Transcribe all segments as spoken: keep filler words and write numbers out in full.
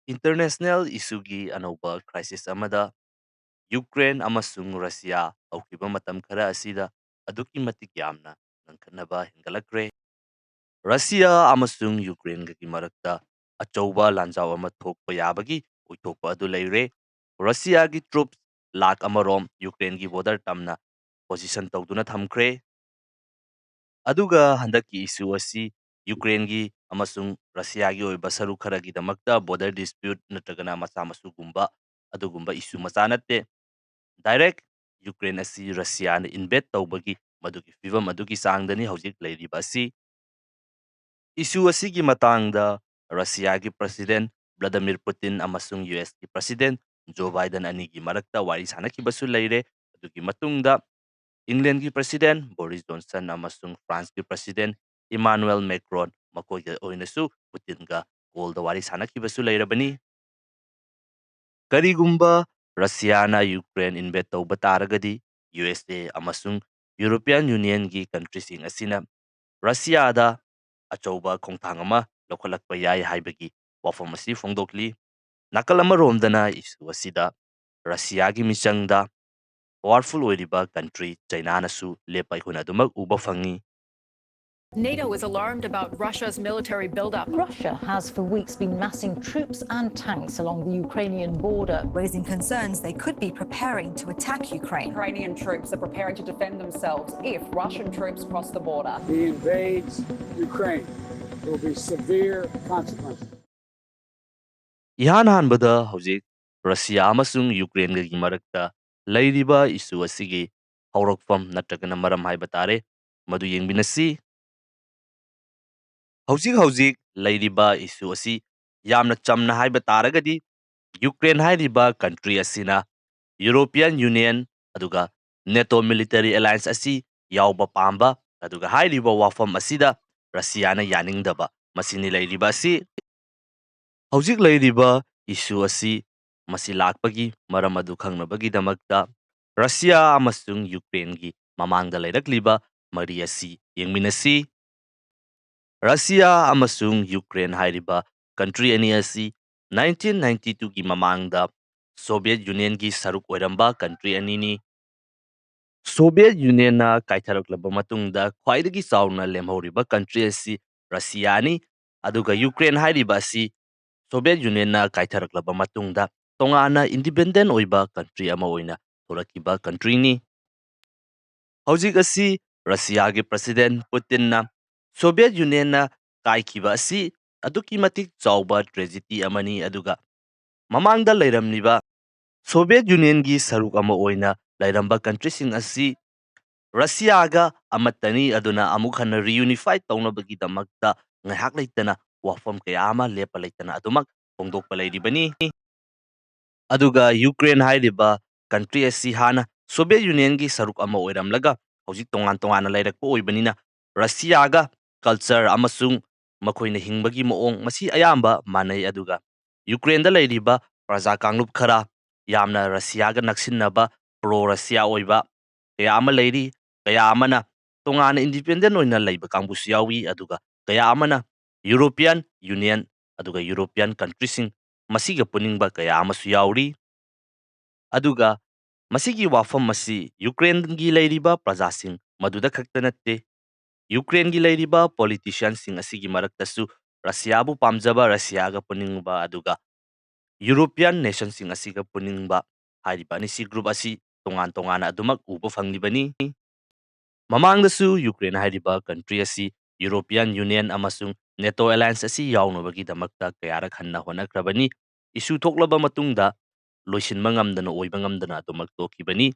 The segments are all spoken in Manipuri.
International issueꯒꯤ ꯑꯅꯧꯕ crisis ꯑꯃꯗ ꯌꯨꯀ꯭ꯔꯦꯟ ꯑꯃꯁꯨꯡ ꯔꯁꯤꯌꯥ ꯍꯧꯈꯤꯕ ꯃꯇꯝ ꯈꯔ ꯑꯁꯤꯗ ꯑꯗꯨꯛꯀꯤ ꯃꯇꯤꯛ ꯌꯥꯝꯅ ꯉꯪꯈꯠꯅꯕ ꯍꯦꯟꯒꯠꯂꯛꯈ꯭ꯔꯦ꯫ ꯔꯁꯤꯌꯥ ꯑꯃꯁꯨꯡ ꯌꯨꯀ꯭ꯔꯦꯟꯒꯒꯤ ꯃꯔꯛꯇ ꯑꯆꯧꯕ ꯂꯥꯟꯖꯥꯎ ꯑꯃ ꯊꯣꯛꯄ ꯌꯥꯕꯒꯤ ꯑꯣꯏꯊꯣꯛꯄ ꯑꯗꯨ ꯂꯩꯔꯦ꯫ ꯔꯁꯤꯌꯥꯒꯤ troops ꯂꯥꯈ ꯑꯃꯔꯣꯝ ꯌꯨꯀ꯭ꯔꯦꯟꯒꯤ border ꯇꯝꯅ position ꯇꯧꯗꯨꯅ ꯊꯝꯈ꯭ꯔꯦ꯫ ꯑꯗꯨꯒ ꯍꯟꯗꯛꯀꯤ issue ꯑꯁꯤ ꯌꯨꯀ꯭ꯔꯦꯟꯒꯤ ꯑꯃꯁꯨꯡ ꯔꯁꯤꯌꯥꯒꯤ ꯑꯣꯏꯕ ꯁꯔꯨꯛ ꯈꯔꯒꯤꯗꯃꯛꯇ border dispute ꯅꯠꯇ꯭ꯔꯒꯅ ꯃꯆꯥ ꯃꯁꯨꯒꯨꯝꯕ ꯑꯗꯨꯒꯨꯝꯕ issue ꯃꯆꯥ ꯅꯠꯇꯦ꯫ Direct ꯌꯨꯀ꯭ꯔꯦꯟ ꯑꯁꯤ ꯔꯁꯤꯌꯥꯅ invade ꯇꯧꯕꯒꯤ ꯃꯗꯨꯒꯤ ꯐꯤꯕꯝ ꯑꯗꯨꯒꯤ ꯆꯥꯡꯗꯅꯤ ꯍꯧꯖꯤꯛ ꯂꯩꯔꯤꯕ ꯑꯁꯤ꯫ Issue ꯑꯁꯤꯒꯤ ꯃꯇꯥꯡꯗ ꯔꯁꯤꯌꯥꯒꯤ President Vladimir Putin ꯑꯃꯁꯨꯡ US ꯀꯤ President Joe Biden ꯑꯅꯤꯒꯤ ꯃꯔꯛꯇ ꯋꯥꯔꯤ ꯁꯥꯟꯅꯈꯤꯕꯁꯨ ꯂꯩꯔꯦ꯫ ꯑꯗꯨꯒꯤ ꯃꯇꯨꯡꯗ England ꯀꯤ President Boris Johnson ꯑꯃꯁꯨꯡ France ꯀꯤ President Emmanuel Macron ꯃꯈꯣꯏꯒ ꯑꯣꯏꯅꯁꯨ Putin ꯒ call ꯗ ꯋꯥꯔꯤ ꯁꯥꯟꯅꯈꯤꯕꯁꯨ ꯂꯩꯔꯕꯅꯤ꯫ ꯀꯔꯤꯒꯨꯝꯕ ꯔꯁꯤꯌꯥꯅ ꯌꯨꯀ꯭ꯔꯦꯟ invade ꯇꯧꯕ ꯇꯥꯔꯒꯗꯤ, USA ꯑꯃꯁꯨꯡ European Union ꯒꯤ country ꯁꯤꯡ ꯑꯁꯤꯅ ꯔꯁꯤꯌꯥꯗ ꯑꯆꯧꯕ ꯈꯣꯡꯊꯥꯡ ꯑꯃ ꯂꯧꯈꯠꯂꯛꯄ ꯌꯥꯏ ꯍꯥꯏꯕꯒꯤ ꯋꯥꯐꯝ ꯑꯁꯤ ꯐꯣꯡꯗꯣꯛꯂꯤ꯫ ꯅꯥꯀꯜ ꯑꯃꯔꯣꯝꯗꯅ issue ꯑꯁꯤꯗ ꯔꯁꯤꯌꯥꯒꯤ ꯃꯤꯆꯪꯗ powerful ꯑꯣꯏꯔꯤꯕ country ꯆꯩꯅꯥꯅꯁꯨ ꯂꯦꯞꯄ ꯑꯩꯈꯣꯏꯅ ꯑꯗꯨꯃꯛ ꯎꯕ ꯐꯪꯉꯤ꯫ NATO is alarmed about Russia's military buildup. Russia has for weeks been massing troops and tanks along the Ukrainian border. Raising concerns they could be preparing to attack Ukraine. Ukrainian troops are preparing to defend themselves if Russian troops cross the border. He invades Ukraine. There will be severe consequences. ꯏꯍꯥꯟ ꯍꯥꯟꯕꯗ ꯍꯧꯖꯤꯛ ꯔꯁꯤꯌꯥ ꯑꯃꯁꯨꯡ ꯌꯨꯀ꯭ꯔꯦꯟꯒꯒꯤ ꯃꯔꯛꯇ ꯂꯩꯔꯤꯕ issue ꯑꯁꯤꯒꯤ ꯍꯧꯔꯛꯐꯝ ꯅꯠꯇ꯭ꯔꯒꯅ ꯃꯔꯝ ꯍꯥꯏꯕ ꯇꯥꯔꯦ, ꯃꯗꯨ ꯌꯦꯡꯃꯤꯟꯅꯁꯤ꯫ ꯍꯧꯖꯤꯛ ꯍꯧꯖꯤꯛ ꯂꯩꯔꯤꯕ issue ꯑꯁꯤ ꯌꯥꯝꯅ ꯆꯝꯅ ꯍꯥꯏꯕ ꯇꯥꯔꯒꯗꯤ, ꯌꯨꯀ꯭ꯔꯦꯟ ꯍꯥꯏꯔꯤꯕ country ꯑꯁꯤꯅ European Union ꯑꯗꯨꯒ NATO military alliance ꯑꯁꯤ ꯌꯥꯎꯕ ꯄꯥꯝꯕ, ꯑꯗꯨꯒ ꯍꯥꯏꯔꯤꯕ ꯋꯥꯐꯝ ꯑꯁꯤꯗ ꯔꯁꯤꯌꯥꯅ ꯌꯥꯅꯤꯡꯗꯕ, ꯃꯁꯤꯅꯤ ꯂꯩꯔꯤꯕ ꯑꯁꯤ꯫ ꯍꯧꯖꯤꯛ ꯂꯩꯔꯤꯕ issue ꯑꯁꯤ, ꯃꯁꯤ ꯂꯥꯛꯄꯒꯤ ꯃꯔꯝ ꯑꯗꯨ ꯈꯪꯅꯕꯒꯤꯗꯃꯛꯇ ꯔꯁꯤꯌꯥ ꯑꯃꯁꯨꯡ ꯌꯨꯀ꯭ꯔꯦꯟꯒꯤ ꯃꯃꯥꯡꯗ ꯂꯩꯔꯛꯂꯤꯕ ꯃꯔꯤ ꯑꯁꯤ ꯌꯦꯡꯃꯤꯟꯅꯁꯤ꯫ ꯔꯁꯤꯌꯥ ꯑꯃꯁꯨꯡ ꯌꯨꯀ꯭ꯔꯦꯟ ꯍꯥꯏꯔꯤꯕ country ꯑꯅꯤ ꯑꯁꯤ ꯅꯥꯏꯟꯇꯤꯟ ꯅꯥꯏꯟꯇꯤ ꯇꯨꯒꯤ ꯃꯃꯥꯡꯗ ꯁꯣꯚꯤꯌꯦꯠ ꯌꯨꯅꯤꯌꯟꯒꯤ ꯁꯔꯨꯛ ꯑꯣꯏꯔꯝꯕ ꯀꯟꯇ꯭ꯔꯤ ꯑꯅꯤꯅꯤ꯫ ꯁꯣꯚꯤꯌꯦꯠ ꯌꯨꯅꯤꯌꯟꯅ ꯀꯥꯏꯊꯔꯛꯂꯕ ꯃꯇꯨꯡꯗ ꯈ꯭ꯋꯥꯏꯗꯒꯤ ꯆꯥꯎꯅ ꯂꯦꯝꯍꯧꯔꯤꯕ ꯀꯟꯇ꯭ꯔꯤ ꯑꯁꯤ ꯔꯁꯤꯌꯥꯅꯤ꯫ ꯑꯗꯨꯒ ꯌꯨꯀ꯭ꯔꯦꯟ ꯍꯥꯏꯔꯤꯕ ꯑꯁꯤ ꯁꯣꯚꯤꯌꯦꯠ ꯌꯨꯅꯤꯌꯟꯅ ꯀꯥꯏꯊꯔꯛꯂꯕ ꯃꯇꯨꯡꯗ ꯇꯣꯉꯥꯟꯅ ꯏꯟꯗꯤꯄꯦꯟꯗꯦꯟ ꯑꯣꯏꯕ ꯀꯟꯇ꯭ꯔꯤ ꯑꯃ ꯑꯣꯏꯅ ꯊꯣꯔꯛꯈꯤꯕ ꯀꯟꯇ꯭ꯔꯤꯅꯤ꯫ ꯍꯧꯖꯤꯛ ꯑꯁꯤ ꯔꯁꯤꯌꯥꯒꯤ ꯄ꯭ꯔꯁꯤꯗꯦꯟ ꯄꯨꯇꯤꯟꯅ ꯁꯣꯚꯤꯌꯦꯠ ꯌꯨꯅꯤꯌꯟꯅ ꯀꯥꯏꯈꯤꯕ ꯑꯁꯤ ꯑꯗꯨꯛꯀꯤ ꯃꯇꯤꯛ ꯆꯥꯎꯕ ꯇ꯭ꯔꯦꯖꯤꯗꯤ ꯑꯃꯅꯤ, ꯑꯗꯨꯒ ꯃꯃꯥꯡꯗ ꯂꯩꯔꯝꯂꯤꯕ ꯁꯣꯚꯤꯌꯦꯠ ꯌꯨꯅꯤꯌꯟꯒꯤ ꯁꯔꯨꯛ ꯑꯃ ꯑꯣꯏꯅ ꯂꯩꯔꯝꯕ ꯀꯟꯇ꯭ꯔꯤꯁꯤꯡ ꯑꯁꯤ ꯔꯁꯤꯌꯥꯒ ꯑꯃꯠꯇꯅꯤ꯫ ꯑꯗꯨꯅ ꯑꯃꯨꯛ ꯍꯟꯅ ꯔꯤꯌꯨꯅꯤꯐꯥꯏ ꯇꯧꯅꯕꯒꯤꯗꯃꯛꯇ ꯉꯥꯏꯍꯥꯛ ꯂꯩꯇꯅ ꯋꯥꯐꯝ ꯀꯌꯥ ꯑꯃ ꯂꯦꯞꯄ ꯂꯩꯇꯅ ꯑꯗꯨꯃꯛ ꯐꯣꯡꯗꯣꯛꯄ ꯂꯩꯔꯤꯕꯅꯤ꯫ ꯑꯗꯨꯒ ꯌꯨꯀ꯭ꯔꯦꯟ ꯍꯥꯏꯔꯤꯕ ꯀꯟꯇ꯭ꯔꯤ ꯑꯁꯤ ꯍꯥꯟꯅ ꯁꯣꯚꯤꯌꯦꯠ ꯌꯨꯅꯤꯌꯟꯒꯤ ꯁꯔꯨꯛ ꯑꯃ ꯑꯣꯏꯔꯝꯂꯒ ꯍꯧꯖꯤꯛ ꯇꯣꯉꯥꯟ ꯇꯣꯉꯥꯟꯅ ꯂꯩꯔꯛꯄ ꯑꯣꯏꯕꯅꯤꯅ ꯔꯁꯤꯌꯥꯒ ꯀꯜꯆꯔ ꯑꯃꯁꯨꯡ ꯃꯈꯣꯏꯅ ꯍꯤꯡꯕꯒꯤ ꯃꯑꯣꯡ ꯃꯁꯤ ꯑꯌꯥꯝꯕ ꯃꯥꯟꯅꯩ꯫ ꯑꯗꯨꯒ ꯌꯨꯀ꯭ꯔꯦꯟꯗ ꯂꯩꯔꯤꯕ ꯄ꯭ꯔꯖꯥ ꯀꯥꯡꯂꯨꯞ ꯈꯔ ꯌꯥꯝꯅ ꯔꯁꯤꯌꯥꯒ ꯅꯛꯁꯤꯟꯅꯕ ꯄ꯭ꯔꯣ ꯔꯁꯤꯌꯥ ꯑꯣꯏꯕ ꯀꯌꯥ ꯑꯃ ꯂꯩꯔꯤ꯫ ꯀꯌꯥ ꯑꯃꯅ ꯇꯣꯉꯥꯟꯅ ꯏꯟꯗꯤꯄꯦꯟꯗꯦꯟ ꯑꯣꯏꯅ ꯂꯩꯕ ꯀꯥꯡꯕꯨꯁꯨ ꯌꯥꯎꯏ꯫ ꯑꯗꯨꯒ ꯀꯌꯥ ꯑꯃꯅ ꯌꯨꯔꯣꯄꯤꯌꯟ ꯌꯨꯅꯤꯌꯟ ꯑꯗꯨꯒ ꯌꯨꯔꯣꯄꯤꯌꯟ ꯀꯟꯇ꯭ꯔꯤꯁꯤꯡ ꯃꯁꯤꯒ ꯄꯨꯅꯤꯡꯕ ꯀꯌꯥ ꯑꯃꯁꯨ ꯌꯥꯎꯔꯤ꯫ ꯑꯗꯨꯒ ꯃꯁꯤꯒꯤ ꯋꯥꯐꯝ ꯑꯁꯤ ꯌꯨꯀ꯭ꯔꯦꯟꯒꯤ ꯂꯩꯔꯤꯕ ꯄ꯭ꯔꯖꯥꯁꯤꯡ ꯃꯗꯨꯗ ꯈꯛꯇ ꯅꯠꯇꯦ, ꯌꯨꯀ꯭ꯔꯦꯟꯒꯤ ꯂꯩꯔꯤꯕ ꯄꯣꯂꯤꯇꯤꯁꯤꯌꯟꯁꯤꯡ ꯑꯁꯤꯒꯤ ꯃꯔꯛꯇꯁꯨ ꯔꯁꯤꯌꯥꯕꯨ ꯄꯥꯝꯖꯕ, ꯔꯁꯤꯌꯥꯒ ꯄꯨꯅꯤꯡꯕ, ꯑꯗꯨꯒ ꯌꯨꯔꯣꯄꯤꯌꯟ ꯅꯦꯁꯟꯁꯤꯡ ꯑꯁꯤꯒ ꯄꯨꯅꯤꯡꯕ ꯍꯥꯏꯔꯤꯕ ꯑꯅꯤꯁꯤ ꯒ꯭ꯔꯨꯞ ꯑꯁꯤ ꯇꯣꯉꯥꯟ ꯇꯣꯉꯥꯟꯅ ꯑꯗꯨꯃꯛ ꯎꯕ ꯐꯪꯂꯤꯕꯅꯤ꯫ ꯃꯃꯥꯡꯗꯁꯨ ꯌꯨꯀ꯭ꯔꯦꯟ ꯍꯥꯏꯔꯤꯕ ꯀꯟꯇ꯭ꯔꯤ ꯑꯁꯤ ꯌꯨꯔꯣꯄꯤꯌꯟ ꯌꯨꯅꯤꯌꯟ ꯑꯃꯁꯨꯡ ꯅꯦꯇꯣ ꯑꯦꯂꯥꯌꯟꯁ ꯑꯁꯤ ꯌꯥꯎꯅꯕꯒꯤꯗꯃꯛꯇ ꯀꯌꯥꯔꯛ ꯍꯟꯅ ꯍꯣꯠꯅꯈ꯭ꯔꯕꯅꯤ꯫ ꯏꯁꯨ ꯊꯣꯛꯂꯕ ꯃꯇꯨꯡꯗ ꯂꯣꯏꯁꯤꯟꯕ ꯉꯝꯗꯅ, ꯑꯣꯏꯕ ꯉꯝꯗꯅ ꯑꯗꯨꯃꯛ ꯇꯣꯛꯈꯤꯕꯅꯤ꯫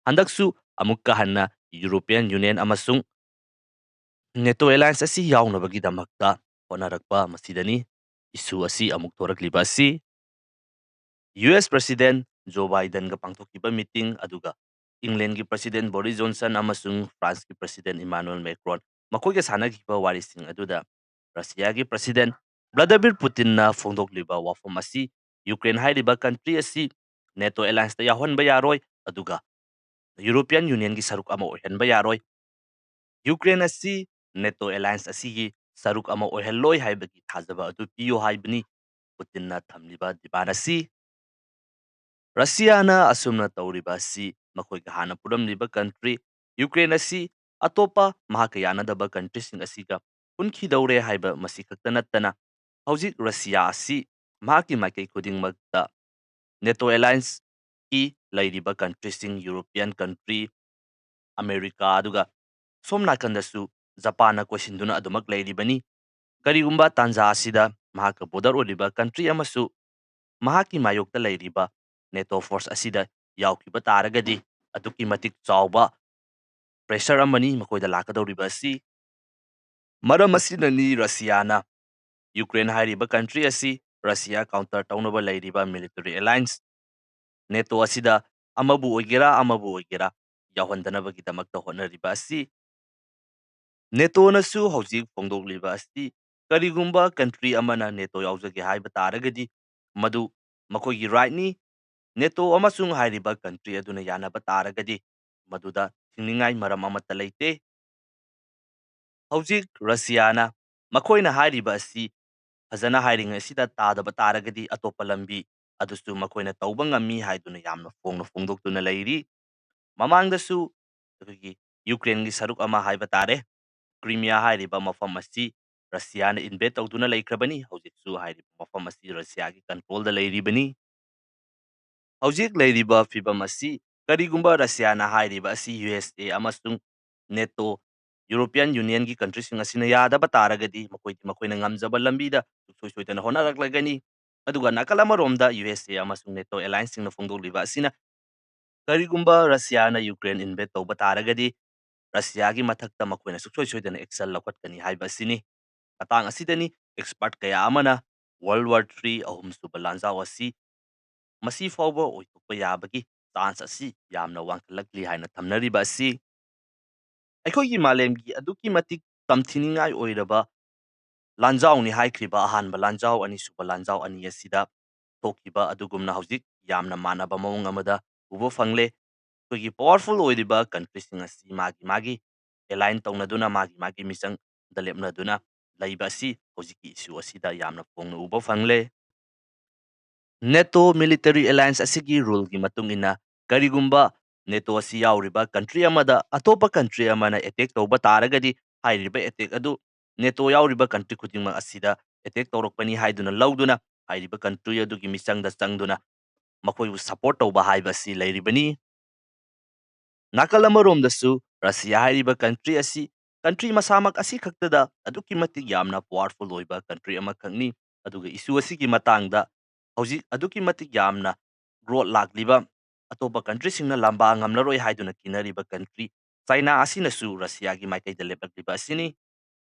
ꯍꯟꯗꯛꯁꯨ ꯑꯃꯨꯛꯀ ꯍꯟꯅ ꯌꯨꯔꯣꯄꯤꯌꯟ ꯌꯨꯅꯤꯌꯟ ꯑꯃꯁꯨꯡ ꯅꯦꯇꯣ ꯑꯦꯂꯥꯌꯟꯁ ꯑꯁꯤ ꯌꯥꯎꯅꯕꯒꯤꯗꯃꯛꯇ ꯍꯣꯠꯅꯔꯛꯄ ꯃꯁꯤꯗꯅꯤ ꯏꯁꯨ ꯑꯁꯤ ꯑꯃꯨꯛ ꯊꯣꯔꯛꯂꯤꯕ ꯑꯁꯤ꯫ ꯌꯨ ꯑꯦꯁ ꯄ꯭ꯔꯁꯤꯗꯦꯟ ꯖꯣ ꯕꯥꯏꯗꯟꯒ ꯄꯥꯡꯊꯣꯛꯈꯤꯕ ꯃꯤꯇꯤꯡ, ꯑꯗꯨꯒ ꯏꯪꯂꯦꯟꯒꯤ ꯄ꯭ꯔꯁꯤꯗꯦꯟ ꯕꯣꯔꯤꯁ ꯖꯣꯟꯁꯟ ꯑꯃꯁꯨꯡ ꯐ꯭ꯔꯥꯟꯁꯀꯤ ꯄ꯭ꯔꯁꯤꯗꯦꯟ ꯏꯃꯥꯅꯨꯑꯦꯜ ꯃꯦꯀ꯭ꯔꯣꯟ ꯃꯈꯣꯏꯒ ꯁꯥꯟꯅꯈꯤꯕ ꯋꯥꯔꯤꯁꯤꯡ ꯑꯗꯨꯗ ꯔꯁꯤꯌꯥꯒꯤ ꯄ꯭ꯔꯁꯤꯗꯦꯟ ꯚ꯭ꯂꯥꯗꯤꯃꯤꯔ ꯄꯨꯇꯤꯟꯅ ꯐꯣꯡꯗꯣꯛꯂꯤꯕ ꯋꯥꯐꯝ ꯑꯁꯤ ꯌꯨꯀ꯭ꯔꯦꯟ ꯍꯥꯏꯔꯤꯕ ꯀꯟꯇ꯭ꯔꯤ ꯑꯁꯤ ꯅꯦꯇꯣ ꯑꯦꯂꯥꯌꯟꯁꯇ ꯌꯥꯎꯍꯟꯕ ꯌꯥꯔꯣꯏ, ꯑꯗꯨꯒ ꯌꯨꯔꯣꯄꯤꯌꯟ ꯌꯨꯅꯤꯌꯟꯒꯤ ꯁꯔꯨꯛ ꯑꯃ ꯑꯣꯏꯍꯟꯕ ꯌꯥꯔꯣꯏ꯫ ꯌꯨꯀ꯭ꯔꯦꯟ ꯑꯁꯤ ꯅꯦꯇꯣ ꯑꯦꯂꯥꯌꯟꯁ ꯑꯁꯤꯒꯤ ꯁꯔꯨꯛ ꯑꯃ ꯑꯣꯏꯍꯜꯂꯣꯏ ꯍꯥꯏꯕꯒꯤ ꯊꯥꯖꯕ ꯑꯗꯨ ꯄꯤꯌꯨ ꯍꯥꯏꯕꯅꯤ꯫ ꯄꯨꯇꯤꯟꯅ ꯊꯝꯂꯤꯕ demand ꯑꯁꯤ꯫ ꯔꯁꯤꯌꯥꯅ ꯑꯁꯨꯝꯅ ꯇꯧꯔꯤꯕ ꯑꯁꯤ ꯃꯈꯣꯏꯒ ꯍꯥꯟꯅ ꯄꯨꯔꯝꯂꯤꯕ country ꯌꯨꯀ꯭ꯔꯦꯟ ꯑꯁꯤ ꯑꯇꯣꯞꯄ ꯃꯍꯥꯛꯀ ꯌꯥꯅꯗꯕ countryꯁꯤꯡ ꯑꯁꯤꯒ ꯄꯨꯟꯈꯤꯗꯧꯔꯦ ꯍꯥꯏꯕ ꯃꯁꯤ ꯈꯛꯇ ꯅꯠꯇꯅ, ꯍꯧꯖꯤꯛ ꯔꯁꯤꯌꯥ ꯑꯁꯤ ꯃꯍꯥꯛꯀꯤ ꯃꯥꯏꯀꯩ ꯈꯨꯗꯤꯡꯃꯛꯇ NATO allianceꯀꯤ ꯂꯩꯔꯤꯕ countryꯁꯤꯡ, European country, ꯑꯃꯦꯔꯤꯀꯥ, ꯑꯗꯨꯒ ꯁꯣꯝ ꯅꯥꯀꯟꯗꯁꯨ ꯖꯄꯥꯟꯅ ꯀꯣꯏꯁꯤꯟꯗꯨꯅ ꯑꯗꯨꯃꯛ ꯂꯩꯔꯤꯕꯅꯤ꯫ ꯀꯔꯤꯒꯨꯝꯕ ꯇꯥꯟꯖꯥ ꯑꯁꯤꯗ ꯃꯍꯥꯛꯀ border ꯑꯣꯏꯔꯤꯕ country ꯑꯃꯁꯨ ꯃꯍꯥꯛꯀꯤ ꯃꯥꯌꯣꯛꯇ ꯂꯩꯔꯤꯕ NATO force ꯑꯁꯤꯗ ꯌꯥꯎꯈꯤꯕ ꯇꯥꯔꯒꯗꯤ, ꯑꯗꯨꯛꯀꯤ ꯃꯇꯤꯛ ꯆꯥꯎꯕ pressure ꯑꯃꯅꯤ ꯃꯈꯣꯏꯗ ꯂꯥꯛꯀꯗꯧꯔꯤꯕ ꯑꯁꯤ꯫ ꯃꯔꯝ ꯑꯁꯤꯅꯅꯤ ꯔꯁꯤꯌꯥꯅ ꯌꯨꯀ꯭ꯔꯦꯟ ꯍꯥꯏꯔꯤꯕ country ꯑꯁꯤ ꯔꯁꯤꯌꯥ counter ꯇꯧꯅꯕ ꯂꯩꯔꯤꯕ military alliance NATO ꯑꯁꯤꯗ ꯑꯃꯕꯨ ꯑꯣꯏꯒꯦꯔꯥ ꯑꯃꯕꯨ ꯑꯣꯏꯒꯦꯔꯥ ꯌꯥꯎꯍꯟꯗꯅꯕꯒꯤꯗꯃꯛꯇ ꯍꯣꯠꯅꯔꯤꯕ ꯑꯁꯤ꯫ NATOꯅꯁꯨ ꯍꯧꯖꯤꯛ ꯐꯣꯡꯗꯣꯛꯂꯤꯕ ꯑꯁꯤ, ꯀꯔꯤꯒꯨꯝꯕ country ꯑꯃꯅ NATO ꯌꯥꯎꯖꯒꯦ ꯍꯥꯏꯕ ꯇꯥꯔꯒꯗꯤ, ꯃꯗꯨ ꯃꯈꯣꯏꯒꯤ rightꯅꯤ꯫ NATO ꯑꯃꯁꯨꯡ ꯍꯥꯏꯔꯤꯕ country ꯑꯗꯨꯅ ꯌꯥꯅꯕ ꯇꯥꯔꯒꯗꯤ, ꯃꯗꯨꯗ ꯊꯤꯡꯅꯤꯡꯉꯥꯏ ꯃꯔꯝ ꯑꯃꯠꯇ ꯂꯩꯇꯦ꯫ ꯍꯧꯖꯤꯛ ꯔꯁꯤꯌꯥꯅ ꯃꯈꯣꯏꯅ ꯍꯥꯏꯔꯤꯕ ꯑꯁꯤ ꯐꯖꯅ ꯍꯥꯏꯔꯤꯉꯩꯁꯤꯗ ꯇꯥꯗꯕ ꯇꯥꯔꯒꯗꯤ, ꯑꯇꯣꯞꯄ ꯂꯝꯕꯤ ꯑꯗꯨꯁꯨ ꯃꯈꯣꯏꯅ ꯇꯧꯕ ꯉꯝꯃꯤ ꯍꯥꯏꯗꯨꯅ ꯌꯥꯝꯅ ꯐꯣꯡꯅ ꯐꯣꯡꯗꯣꯛꯇꯨꯅ ꯂꯩꯔꯤ꯫ ꯃꯃꯥꯡꯗꯁꯨ ꯑꯩꯈꯣꯏꯒꯤ ꯌꯨꯀ꯭ꯔꯦꯟꯒꯤ ꯁꯔꯨꯛ ꯑꯃ ꯍꯥꯏꯕ ꯇꯥꯔꯦ, ꯀ꯭ꯔꯤꯃꯤꯌꯥ ꯍꯥꯏꯔꯤꯕ ꯃꯐꯝ ꯑꯁꯤ ꯔꯁꯤꯌꯥꯅ invade ꯇꯧꯗꯨꯅ ꯂꯩꯈ꯭ꯔꯕꯅꯤ꯫ ꯍꯧꯖꯤꯛꯁꯨ ꯍꯥꯏꯔꯤꯕ ꯃꯐꯝ ꯑꯁꯤ ꯔꯁꯤꯌꯥꯒꯤ controlꯗ ꯂꯩꯔꯤꯕꯅꯤ꯫ ꯍꯧꯖꯤꯛ ꯂꯩꯔꯤꯕ ꯐꯤꯕꯝ ꯑꯁꯤ, ꯀꯔꯤꯒꯨꯝꯕ ꯔꯁꯤꯌꯥꯅ ꯍꯥꯏꯔꯤꯕ ꯑꯁꯤ USA ꯑꯃꯁꯨꯡ NATO, European Unionꯒꯤ countryꯁꯤꯡ ꯑꯁꯤꯅ ꯌꯥꯗꯕ ꯇꯥꯔꯒꯗꯤ, ꯃꯈꯣꯏꯗꯤ ꯃꯈꯣꯏꯅ ꯉꯝꯖꯕ ꯂꯝꯕꯤꯗ ꯁꯨꯡꯁꯣꯏ ꯁꯣꯏꯗꯅ ꯍꯣꯠꯅꯔꯛꯂꯒꯅꯤ꯫ ꯑꯗꯨꯒ ꯅꯥꯀꯜ ꯑꯃꯔꯣꯝꯗ USA ꯑꯃꯁꯨꯡ NATO allianceꯁꯤꯡꯅ ꯐꯣꯡꯗꯣꯛꯂꯤꯕ ꯑꯁꯤꯅ, ꯀꯔꯤꯒꯨꯝꯕ ꯔꯁꯤꯌꯥꯅ ꯌꯨꯀ꯭ꯔꯦꯟ invade ꯇꯧꯕ ꯇꯥꯔꯒꯗꯤ, ꯔꯁꯤꯌꯥꯒꯤ ꯃꯊꯛꯇ ꯃꯈꯣꯏꯅ ꯁꯨꯡꯁꯣꯏ ꯁꯣꯏꯗꯅ action ꯂꯧꯈꯠꯀꯅꯤ ꯍꯥꯏꯕ ꯑꯁꯤꯅꯤ꯫ ꯃꯇꯥꯡ ꯑꯁꯤꯗꯅꯤ expert ꯀꯌꯥ ꯑꯃꯅ World War Three, ꯑꯍꯨꯝꯁꯨꯕ ꯂꯥꯟꯖꯥꯎ ꯑꯁꯤ ꯃꯁꯤ ꯐꯥꯎꯕ ꯑꯣꯏꯊꯣꯛꯄ ꯌꯥꯕꯒꯤ chance ꯑꯁꯤ ꯌꯥꯝꯅ ꯋꯥꯡꯈꯠꯂꯛꯂꯤ ꯍꯥꯏꯅ ꯊꯝꯅꯔꯤꯕ ꯑꯁꯤ꯫ ꯑꯩꯈꯣꯏꯒꯤ ꯃꯥꯂꯦꯝꯒꯤ ꯑꯗꯨꯛꯀꯤ ꯃꯇꯤꯛ ꯇꯝꯊꯤꯅꯤꯡꯉꯥꯏ ꯑꯣꯏꯔꯕ ꯂꯥꯟꯖꯥꯎꯅꯤ ꯍꯥꯏꯈ꯭ꯔꯤꯕ ꯑꯍꯥꯟꯕ ꯂꯥꯟꯖꯥꯎ, ꯑꯅꯤꯁꯨꯕ ꯂꯥꯟꯖꯥꯎ ꯑꯅꯤ ꯑꯁꯤꯗ ꯊꯣꯛꯈꯤꯕ ꯑꯗꯨꯒꯨꯝꯅ ꯍꯧꯖꯤꯛ ꯌꯥꯝꯅ ꯃꯥꯟꯅꯕ ꯃꯑꯣꯡ ꯑꯃꯗ ꯎꯕ ꯐꯪꯂꯦ꯫ ꯑꯩꯈꯣꯏꯒꯤ powerful ꯑꯣꯏꯔꯤꯕ countryꯁꯤꯡ ꯑꯁꯤ ꯃꯥꯒꯤ ꯃꯥꯒꯤ align ꯇꯧꯅꯗꯨꯅ, ꯃꯥꯒꯤ ꯃꯥꯒꯤ ꯃꯤꯆꯪꯗ ꯂꯦꯞꯅꯗꯨꯅ ꯂꯩꯕ ꯑꯁꯤ ꯍꯧꯖꯤꯛꯀꯤ issue ꯑꯁꯤꯗ ꯌꯥꯝꯅ ꯐꯣꯡꯅ ꯎꯕ ꯐꯪꯂꯦ꯫ NATO military alliance ꯑꯁꯤꯒꯤ ruleꯒꯤ ꯃꯇꯨꯡ ꯏꯟꯅ, ꯀꯔꯤꯒꯨꯝꯕ NATO ꯑꯁꯤ ꯌꯥꯎꯔꯤꯕ country ꯑꯃꯗ ꯑꯇꯣꯞꯄ country ꯑꯃꯅ attack ꯇꯧꯕ ꯇꯥꯔꯒꯗꯤ, ꯍꯥꯏꯔꯤꯕ attack ꯑꯗꯨ NATO ꯌꯥꯎꯔꯤꯕ country ꯈꯨꯗꯤꯡꯃꯛ ꯑꯁꯤꯗ attack ꯇꯧꯔꯛꯄꯅꯤ ꯍꯥꯏꯗꯨꯅ ꯂꯧꯗꯨꯅ, ꯍꯥꯏꯔꯤꯕ country ꯑꯗꯨꯒꯤ ꯃꯤꯆꯪꯗ ꯆꯪꯗꯨꯅ ꯃꯈꯣꯏꯕꯨ support ꯇꯧꯕ ꯍꯥꯏꯕ ꯑꯁꯤ ꯂꯩꯔꯤꯕꯅꯤ꯫ ꯅꯥꯀꯜ ꯑꯃꯔꯣꯝꯗꯁꯨ ꯔꯁꯤꯌꯥ ꯍꯥꯏꯔꯤꯕ country ꯑꯁꯤ country ꯃꯁꯥꯃꯛ ꯑꯁꯤ ꯈꯛꯇꯗ ꯑꯗꯨꯛꯀꯤ ꯃꯇꯤꯛ ꯌꯥꯝꯅ powerful ꯑꯣꯏꯕ country ꯑꯃꯈꯛꯅꯤ꯫ ꯑꯗꯨꯒ issue ꯑꯁꯤꯒꯤ ꯃꯇꯥꯡꯗ ꯍꯧꯖꯤꯛ ꯑꯗꯨꯛꯀꯤ ꯃꯇꯤꯛ ꯌꯥꯝꯅ growth ꯂꯥꯛꯂꯤꯕ, ꯑꯇꯣꯞꯄ countryꯁꯤꯡꯅ ꯂꯥꯝꯕ ꯉꯝꯂꯔꯣꯏ ꯍꯥꯏꯗꯨꯅ ꯀꯤꯅꯔꯤꯕ country ꯆꯥꯏꯅꯥ ꯑꯁꯤꯅꯁꯨ ꯔꯁꯤꯌꯥꯒꯤ ꯃꯥꯏꯀꯩꯗ ꯂꯦꯞꯂꯛꯂꯤꯕ ꯑꯁꯤꯅꯤ꯫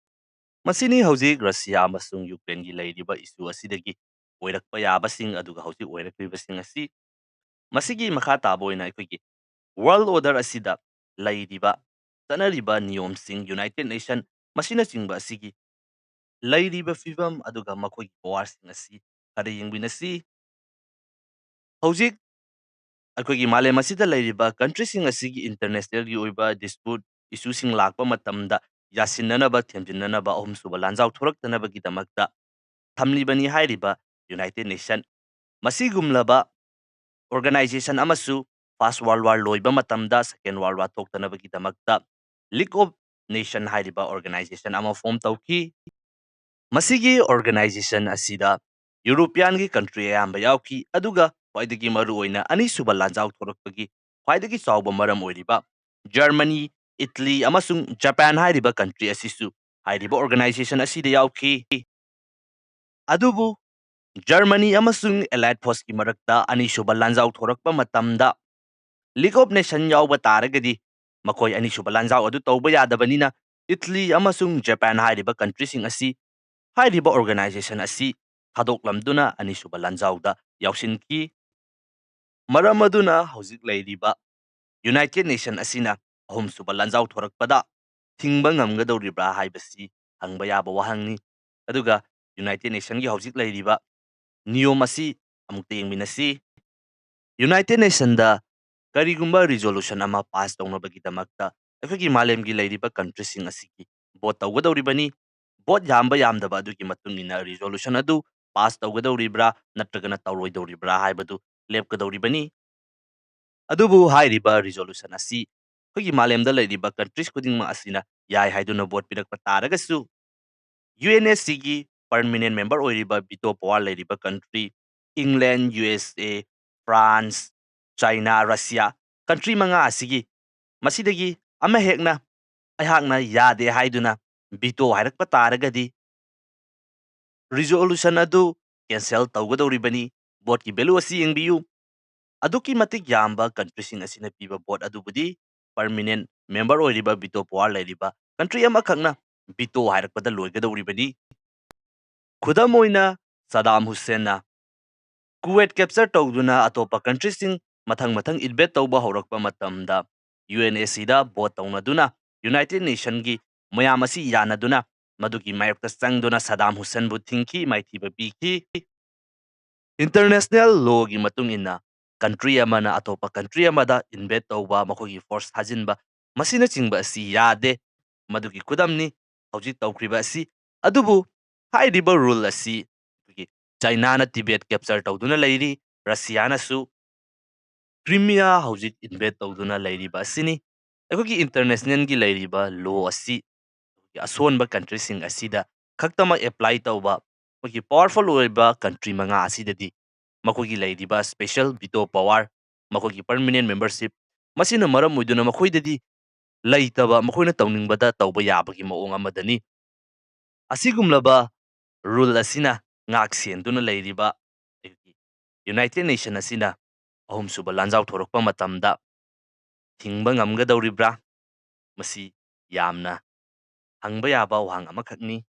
ꯃꯁꯤꯅꯤ ꯍꯧꯖꯤꯛ ꯔꯁꯤꯌꯥ ꯑꯃꯁꯨꯡ ꯌꯨꯀ꯭ꯔꯦꯟꯒꯤ ꯂꯩꯔꯤꯕ issue ꯑꯁꯤꯗꯒꯤ ꯑꯣꯏꯔꯛꯄ ꯌꯥꯕꯁꯤꯡ, ꯑꯗꯨꯒ ꯍꯧꯖꯤꯛ ꯑꯣꯏꯔꯛꯂꯤꯕꯁꯤꯡ ꯑꯁꯤ꯫ ꯃꯁꯤꯒꯤ ꯃꯈꯥ ꯇꯥꯕ ꯑꯣꯏꯅ ꯑꯩꯈꯣꯏꯒꯤ world order ꯑꯁꯤꯗ ꯂꯩꯔꯤꯕ, ꯆꯠꯅꯔꯤꯕ ꯅꯤꯌꯣꯝꯁꯤꯡ, United Nation ꯃꯁꯤꯅꯆꯤꯡꯕ ꯑꯁꯤꯒꯤ ꯂꯩꯔꯤꯕ ꯐꯤꯕꯝ ꯑꯗꯨꯒ ꯃꯈꯣꯏꯒꯤ powerꯁꯤꯡ ꯑꯁꯤ ꯈꯔ ꯌꯦꯡꯃꯤꯟꯅꯁꯤ꯫ ꯍꯧꯖꯤꯛ ꯑꯩꯈꯣꯏꯒꯤ ꯃꯥꯂꯦꯝ ꯑꯁꯤꯗ ꯂꯩꯔꯤꯕ countryꯁꯤꯡ ꯑꯁꯤꯒꯤ internationalꯒꯤ ꯑꯣꯏꯕ dispute issueꯁꯤꯡ ꯂꯥꯛꯄ ꯃꯇꯝꯗ ꯌꯥꯁꯤꯟꯅꯅꯕ, ꯊꯦꯝꯖꯤꯟꯅꯅꯕ, ꯑꯍꯨꯝꯁꯨꯕ ꯂꯥꯟꯖꯥꯎ ꯊꯣꯔꯛꯇꯅꯕꯒꯤꯗꯃꯛꯇ ꯊꯝꯂꯤꯕꯅꯤ ꯍꯥꯏꯔꯤꯕ United Nation꯫ ꯃꯁꯤꯒꯨꯝꯂꯕ organization ꯑꯃꯁꯨ First World War ꯂꯣꯏꯕ ꯃꯇꯝꯗ Second World War ꯊꯣꯛꯇꯅꯕꯒꯤꯗꯃꯛꯇ League of Nation ꯍꯥꯏꯔꯤꯕ organization ꯑꯃ form ꯇꯧꯈꯤ꯫ ꯃꯁꯤꯒꯤ organization ꯑꯁꯤꯗ Europeanꯒꯤ country ꯑꯌꯥꯝꯕ ꯌꯥꯎꯈꯤ, ꯑꯗꯨꯒ ꯈ꯭ꯋꯥꯏꯗꯒꯤ ꯃꯔꯨꯑꯣꯏꯅ ꯑꯅꯤꯁꯨꯕ ꯂꯥꯟꯖꯥꯎ ꯊꯣꯔꯛꯄꯒꯤ ꯈ꯭ꯋꯥꯏꯗꯒꯤ ꯆꯥꯎꯕ ꯃꯔꯝ ꯑꯣꯏꯔꯤꯕ Germany, Italy ꯑꯃꯁꯨꯡ Japan ꯍꯥꯏꯔꯤꯕ country ꯑꯁꯤꯁꯨ ꯍꯥꯏꯔꯤꯕ organization ꯑꯁꯤꯗ ꯌꯥꯎꯈꯤ꯫ ꯑꯗꯨꯕꯨ Germany ꯑꯃꯁꯨꯡ Allied forceꯀꯤ ꯃꯔꯛꯇ ꯑꯅꯤꯁꯨꯕ ꯂꯥꯟꯖꯥꯎ ꯊꯣꯔꯛꯄ ꯃꯇꯝꯗ League of Nation ꯌꯥꯎꯕ ꯇꯥꯔꯒꯗꯤ ꯃꯈꯣꯏ ꯑꯅꯤꯁꯨꯕ ꯂꯥꯟꯖꯥꯎ ꯑꯗꯨ ꯇꯧꯕ ꯌꯥꯗꯕꯅꯤꯅ, Italy ꯑꯃꯁꯨꯡ Japan ꯍꯥꯏꯔꯤꯕ countryꯁꯤꯡ ꯑꯁꯤ ꯍꯥꯏꯔꯤꯕ organization ꯑꯁꯤ ꯊꯥꯗꯣꯛꯂꯝꯗꯨꯅ ꯑꯅꯤꯁꯨꯕ ꯂꯥꯟꯖꯥꯎꯗ ꯌꯥꯎꯁꯤꯟꯈꯤ꯫ ꯃꯔꯝ ꯑꯗꯨꯅ ꯍꯧꯖꯤꯛ ꯂꯩꯔꯤꯕ United Nation ꯑꯁꯤꯅ ꯑꯍꯨꯝꯁꯨꯕ ꯂꯥꯟꯖꯥꯎ ꯊꯣꯔꯛꯄꯗ ꯊꯤꯡꯕ ꯉꯝꯒꯗꯧꯔꯤꯕ꯭ꯔꯥ ꯍꯥꯏꯕꯁꯤ ꯍꯪꯕ ꯌꯥꯕ ꯋꯥꯍꯪꯅꯤ꯫ ꯑꯗꯨꯒ United Nationꯒꯤ ꯍꯧꯖꯤꯛ ꯂꯩꯔꯤꯕ ꯅꯤꯌꯣꯝ ꯑꯁꯤ ꯑꯃꯨꯛꯇ ꯌꯦꯡꯃꯤꯟꯅꯁꯤ꯫ United Nationꯗ ꯀꯔꯤꯒꯨꯝꯕ resolution ꯑꯃ pass ꯇꯧꯅꯕꯒꯤꯗꯃꯛꯇ ꯑꯩꯈꯣꯏꯒꯤ ꯃꯥꯂꯦꯝꯒꯤ ꯂꯩꯔꯤꯕ countryꯁꯤꯡ ꯑꯁꯤꯒꯤ vote ꯇꯧꯒꯗꯧꯔꯤꯕꯅꯤ꯫ Vote ꯌꯥꯝꯕ ꯌꯥꯝꯗꯕ ꯑꯗꯨꯒꯤ ꯃꯇꯨꯡ ꯏꯟꯅ resolution ꯑꯗꯨ pass ꯇꯧꯒꯗꯧꯔꯤꯕ꯭ꯔꯥ ꯅꯠꯇ꯭ꯔꯒꯅ ꯇꯧꯔꯣꯏꯗꯧꯔꯤꯕ꯭ꯔꯥ ꯍꯥꯏꯕꯗꯨ ꯂꯦꯞꯀꯗꯧꯔꯤꯕꯅꯤ꯫ ꯑꯗꯨꯕꯨ ꯍꯥꯏꯔꯤꯕ resolution ꯑꯁꯤ ꯑꯩꯈꯣꯏꯒꯤ ꯃꯥꯂꯦꯝꯗ ꯂꯩꯔꯤꯕ countries ꯈꯨꯗꯤꯡꯃꯛ ꯑꯁꯤꯅ ꯌꯥꯏ ꯍꯥꯏꯗꯨꯅ vote ꯄꯤꯔꯛꯄ ꯇꯥꯔꯒꯁꯨ, UNSCꯒꯤ permanent member ꯑꯣꯏꯔꯤꯕ veto power ꯂꯩꯔꯤꯕ country, England, USA, France, China, Russia, country ꯃꯉꯥ ꯑꯁꯤꯒꯤ ꯃꯁꯤꯗꯒꯤ ꯑꯃꯍꯦꯛꯅ ꯑꯩꯍꯥꯛꯅ ꯌꯥꯗꯦ ꯍꯥꯏꯗꯨꯅ veto ꯍꯥꯏꯔꯛꯄ ꯇꯥꯔꯒꯗꯤ, resolution ꯑꯗꯨ cancel ꯇꯧꯒꯗꯧꯔꯤꯕꯅꯤ꯫ Voteꯀꯤ value ꯑꯁꯤ ꯌꯦꯡꯕꯤꯌꯨ꯫ ꯑꯗꯨꯛꯀꯤ ꯃꯇꯤꯛ ꯌꯥꯝꯕ countryꯁꯤꯡ ꯑꯁꯤꯅ ꯄꯤꯕ vote ꯑꯗꯨꯕꯨꯗꯤ permanent member ꯑꯣꯏꯔꯤꯕ veto power ꯂꯩꯔꯤꯕ country ꯑꯃꯈꯛꯅ veto ꯍꯥꯏꯔꯛꯄꯗ ꯂꯣꯏꯒꯗꯧꯔꯤꯕꯅꯤ꯫ ꯈꯨꯗꯝ ꯑꯣꯏꯅ, ꯁꯗꯥꯝ ꯍꯨꯁꯦꯟꯅ Kuwait capture ꯇꯧꯗꯨꯅ ꯑꯇꯣꯞꯄ countryꯁꯤꯡ ꯃꯊꯪ ꯃꯊꯪ invade ꯇꯧꯕ ꯍꯧꯔꯛꯄ ꯃꯇꯝꯗ, UNSCꯗ vote ꯇꯧꯅꯗꯨꯅ, United Nationꯒꯤ ꯃꯌꯥꯝ ꯑꯁꯤ ꯌꯥꯅꯗꯨꯅ ꯃꯗꯨꯒꯤ ꯃꯥꯌꯣꯛꯇ ꯆꯪꯗꯨꯅ ꯁꯗꯥꯝ ꯍꯨꯁꯦꯟꯕꯨ ꯊꯤꯡꯈꯤ, ꯃꯥꯏꯊꯤꯕ ꯄꯤꯈꯤ꯫ International lawꯒꯤ ꯃꯇꯨꯡ ꯏꯟꯅ, country ꯑꯃꯅ ꯑꯇꯣꯞꯄ country ꯑꯃꯗ invade ꯇꯧꯕ, ꯃꯈꯣꯏꯒꯤ force ꯊꯥꯖꯤꯟꯕ, ꯃꯁꯤꯅꯆꯤꯡꯕ ꯑꯁꯤ ꯌꯥꯗꯦ꯫ ꯃꯗꯨꯒꯤ ꯈꯨꯗꯝꯅꯤ ꯍꯧꯖꯤꯛ ꯇꯧꯈ꯭ꯔꯤꯕ ꯑꯁꯤ꯫ ꯑꯗꯨꯕꯨ ꯍꯥꯏꯔꯤꯕ rule ꯑꯁꯤ ꯑꯩꯈꯣꯏꯒꯤ Chinaꯅ Tibet capture ꯇꯧꯗꯨꯅ ꯂꯩꯔꯤ, Russiaꯅꯁꯨ Crimea ꯍꯧꯖꯤꯛ invade ꯇꯧꯗꯨꯅ ꯂꯩꯔꯤꯕ ꯑꯁꯤꯅꯤ꯫ ꯑꯩꯈꯣꯏꯒꯤ internationalꯒꯤ ꯂꯩꯔꯤꯕ law ꯑꯁꯤ ꯑꯁꯣꯟꯕ countryꯁꯤꯡ ꯑꯁꯤꯗ ꯈꯛꯇꯃꯛ apply ꯇꯧꯕ, ꯑꯩꯈꯣꯏꯒꯤ powerful ꯑꯣꯏꯕ country ꯃꯉꯥ ꯑꯁꯤꯗꯗꯤ ꯃꯈꯣꯏꯒꯤ ꯂꯩꯔꯤꯕ special veto power, ꯃꯈꯣꯏꯒꯤ permanent membership, ꯃꯁꯤꯅ ꯃꯔꯝ ꯑꯣꯏꯗꯨꯅ ꯃꯈꯣꯏꯗꯗꯤ ꯂꯩꯇꯕ, ꯃꯈꯣꯏꯅ ꯇꯧꯅꯤꯡꯕꯗ ꯇꯧꯕ ꯌꯥꯕꯒꯤ ꯃꯑꯣꯡ ꯑꯃꯗꯅꯤ꯫ ꯑꯁꯤꯒꯨꯝꯂꯕ rule ꯑꯁꯤꯅ ꯉꯥꯛ ꯁꯦꯟꯗꯨꯅ ꯂꯩꯔꯤꯕ ꯑꯩꯈꯣꯏꯒꯤ United Nation ꯑꯁꯤꯅ ꯑꯍꯨꯝꯁꯨꯕ ꯂꯥꯟꯖꯥꯎ ꯊꯣꯔꯛꯄ ꯃꯇꯝꯗ ꯊꯤꯡꯕ ꯉꯝꯒꯗꯧꯔꯤꯕ꯭ꯔꯥ? ꯃꯁꯤ ꯌꯥꯝꯅ ꯍꯪꯕ ꯌꯥꯕ ꯋꯥꯍꯪ ꯑꯃꯈꯛꯅꯤ꯫